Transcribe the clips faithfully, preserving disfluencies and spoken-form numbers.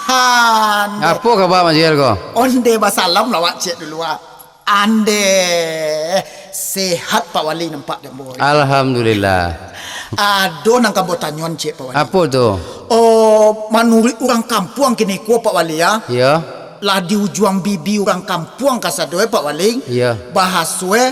Ande. Apo kaba Mak Juel ko? Onde basalam lah wak ciek dulu, ah. Ande, sehat Pak Wali nampak dek ambo. Alhamdulillah. Ado nan ka ambo tanyoan ciek, Pak Wali. Apo tu? Oh, manuruik urang kampuang kini ko, Pak Wali, ya. Iya. Lah di ujuang bibi urang kampuang kasado, eh, Pak Wali. Iya. Bahaso, eh,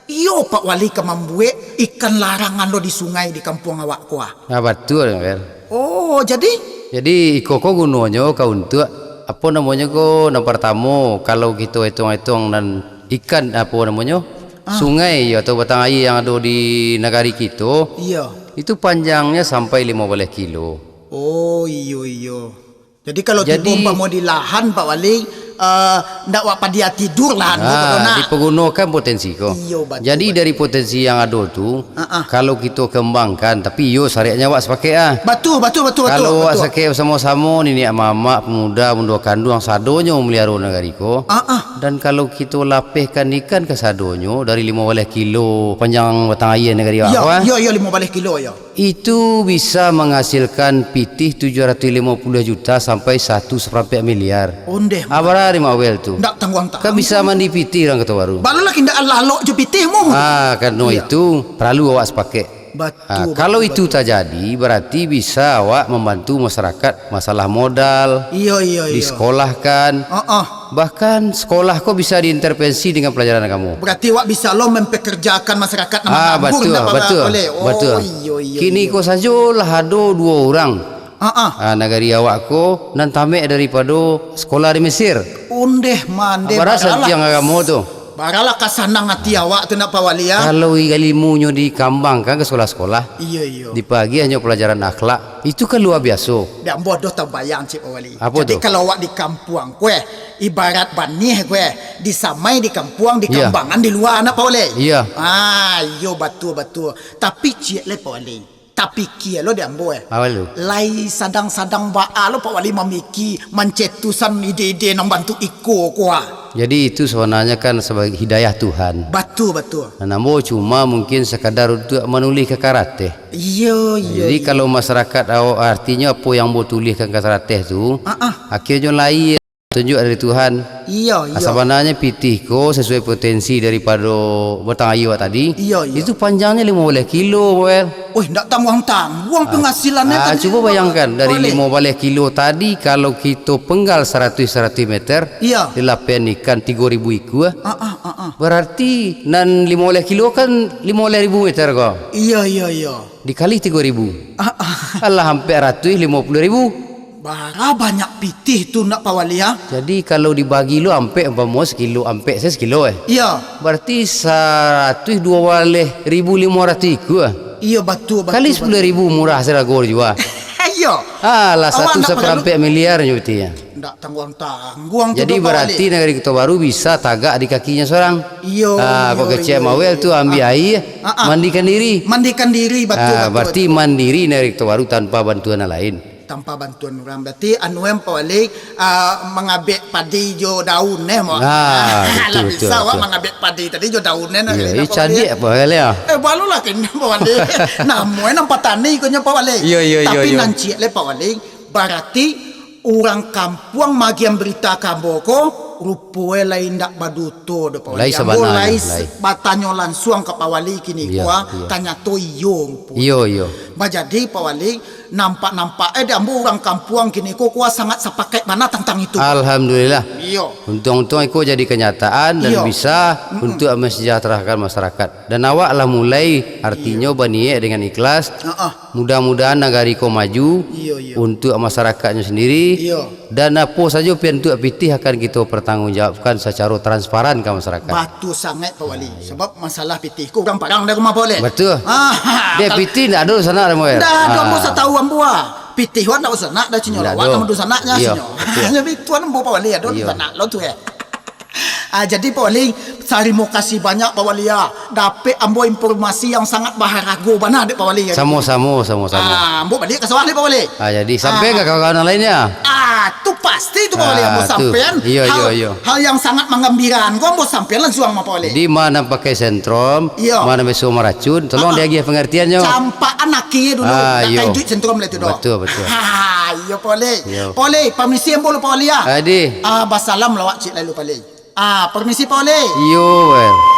iyo, Pak Wali ka mambuek ikan larangan lo di sungai di kampuang awak ko, ah. Ah, batua, Mak Juel. Oh, jadi? Jadi, iko ko gunonyo ka untuak, apo namonyo ko, nan partamo, kalau kito ituang-ituang nan ikan, apo namonyo, Ah. sungai, iyo, atau batang aia yang ado di nagari kito, Iyo. itu panjangnyo sampai limo baleh kilo. Oh, iyo, iyo. Jadi, kalau tibo Jadi umpamo di lahan, Pak Wali, eh, ndak wak padia tidur lah, anu, Ah, betul nak? Dipagunokan potensi ko. Iyo, batua, Jadi, batua. dari potensi yang ado tu, Ah, ah. kalau kito kembangkan, tapi iyo, syariatnyo awak sapakek ah. Batua, batua, batua, Kalau batua, awak batua. sapakek basamo-samo, niniak mamak, pemuda, mudo kanduang, sadonyo mamaliaro nagari ko. Ah, ah. Dan kalau kito lapehkan ikan kasadonyo dari limo baleh kilo panjang batang aia nagari awak Iyo, ko, ah. iyo, iyo, limo baleh kilo, iyo. Itu bisa manghasilkan pitih tujuah ratuih limo puluah juta sampai satu saparampek miliar. Ondeh, Ah, bara di Mak Wel tu? Ndak tangguang-tangguang. Kan bisa mandi pitih urang Kota Baru. Baru lah indak lalok jo pitih mu. Ah, karano Iya. itu paralu awak sapakek. Batua, Ah, batua, kalau itu batua. tajadi, barati bisa awak mambantu masyarakat masalah modal, Iyo, iyo, iyo. disekolahkan, Ah, ah. Bahkan sekolah ko bisa diintervensi dengan pelajaran agamo. Berarti awak bisa lo mempekerjakan masyarakat nan Ah, manganggur, batua, ndak apa-apa batua, boleh. Oh, batua. iyo, iyo, Kini iyo. ko sajo lah ado duo urang. Ah, ah. Ah, nagari awak ko nan tamek daripado sekolah di Mesir. Ondeh mandeh, Abara baralah. santiang agamo tu. Baralah ka sanang ati awak tu nak Pak Wali, ya. Kalau i-, ilimunyo dikambangkan ka sekolah-sekolah, Iyo, iyo. dipagiahnyo pelajaran akhlak, itu kan luar biaso. Dak ambo doh tambayang, Cik Pak Wali. Apo Jadi tu? kalau awak di kampuang, kueh, ibarat banih, kueh, disamai di kampuang, Iya. dikambangan di lua, nak Pak Wali. Iya. Ah, iyo, batua, batua. Tapi ciek lai, Pak Wali. Tapikia lo di ambo, eh. Apo tu? Lai sadang-sadang baa lo Pak Wali mamiki, mancetusan ide-ide nan bantuak iko ko, ah. Jadi itu sabananyo kan sabagai hidayah Tuhan. Batua, batua. Nan ambo cuma mungkin sakadar untuak manulih ka karateh. Iyo, iyo, Jadi iyo. kalau masyarakat awak, artinyo apo yang ambo tulihkan ka karateh tu, Ah, ah. akhirnyo lai tunjuak dari Tuhan. Iyo, Ah, iyo. sabananyo pitih ko sasuai potensi daripado batang aia awak tadi. Iyo, iyo. Itu panjangnyo limo baleh kilo, Wel. Weh, ndak tangguang-tangguang Ah, penghasilannya ah, kan, cubo Cik? bayangkan, dari Boleh. limo baleh kilo tadi, kalau kito penggal saratuih, saratuih meter, Iya. dilapehan ikan tigo ribu ikua, Ah, ah, ah, ah. berarti nan limo baleh kilo kan limo baleh ribu meter ko. Iya, iya, iya. Dikali tigo ribu. Ah, ah. Alah, ampek ratuih limo puluah ribu. Bara banyak pitih tu nak Pak Wali, ah. Jadi, kalau dibagi lo ampek, umpamo sekilo, ampek sajo sekilo, eh. Iya. Berarti saratuih duo baleh ribu limo ratuih ikua, ah. Iya, batua, batua, Kali batua. sapuluah ribu murah sarago jua. Iya. Alah, Awak satu ndak paralu saparampek miliar nyo pitih, ah. Ndak tangguang-tangguang tu Jadi, doh, Pak berarti Wali. Nagari Kota Baru bisa tagak di kakinyo sorang. Iya, Ah, kok iya, kecek iya, Mawel iya. tu ambil Ah. aia, Ah, ah. mandikan diri. Mandikan diri, batua, Ah, batua, berarti batua. mandiri Nagari Kota Baru tanpa bantuan nan lain. Tanpa bantuan urang. Berarti anu em, Pak Wali, ah, mangabek padi jo daun, eh, mo. Ah, Lah betul, bisa betul, awak betul. mangabek padi tadi jo daun, eh, nak Iya, kali ini, Pak Wali. cadiak, Pak Wali, ah. Eh, balulah kini, Pak Wali. Namo eh, nan patani ko nyo, Pak Wali. Iya, iya, iya, Tapi iya. nan ciek lai, Pak Wali, berarti urang kampuang magian berita ka ambo ko, rupo eh lai indak baduto doh, Pak Wali. Lai Ambo sabana, lai lai. se-, batanyo lansuang ka Pak Wali kini Iya, ko, ah, iya. tanyato iyo rupo. Iyo, iyo. Bah, jadi, Pak Wali, nampak-nampak, eh, di ambo urang kampuang kini ko, kuah sangat sapakaik bana tantang itu. Alhamdulillah. Iyo. Untuang-untuang iko jadi kenyataan dan Iyo. bisa Mm-mm. untuk mensejahterakan masyarakat. Dan awak lah mulai, artinyo, Iyo. baniaik dengan ikhlas. Heeh. Mudah-mudahan nagari ko maju Iyo, iyo. untuk masyarakatnyo sendiri. Iyo. Dan apo sajo pian tuak pitih akan kito pertanggungjawabkan secara transparan ka masyarakat. Batua sangaik, Pak Wali. Sebab masalah pitih ko urang parang dari rumah, Pak Wali. Batua. Ah, Dek kal- pitih ndak ado sanak, Samuel. Ndak ado, ambo Ah. satau ambo, ah. Pitih wan ndak ado sanak, dah cinyo Ndak lawak ado. Ndak ado sanaknya, Iyo, cinyo. betul. Hanya itu ambo, Pak Wali, ado Iyo. sanak lo tu, eh. Ah, jadi, Pak Wali, tarimo kasih banyak, Pak Wali, ya. Dapek ambo informasi yang sangat baharago bana dek Pak Wali, ya. Samo-samo, samo-samo. Ah, ambo baliak ka sawah ni, Pak Wali. Ah, jadi sampai Ah. ka kawan-kawan lainnyo? Ah, tu pasti tu, Pak Wali, Ah, ambo tu. sampean. Iyo, hal, iyo, iyo. hal yang sangat manggambirakan ko ambo sampean lansuang, Pak Wali. Jadi, ma nan pakai sentrom, Iyo. ma nan biaso maracun, tolong Ah, ah. diagiah pengertiannyo. Campakan aki dulu, Ah, nak iyo. ka iduik sentrom lah tu doh. Betul, betul. Ha. Ayo, Pak Wali. Yo. Pak Wali, permisi ambo lu, Pak Wali, ah. Adi. Ah, basalam lah awak ciek lalu, Pak Wali. Ah, permisi, Pak Wali. Iyo, Wan.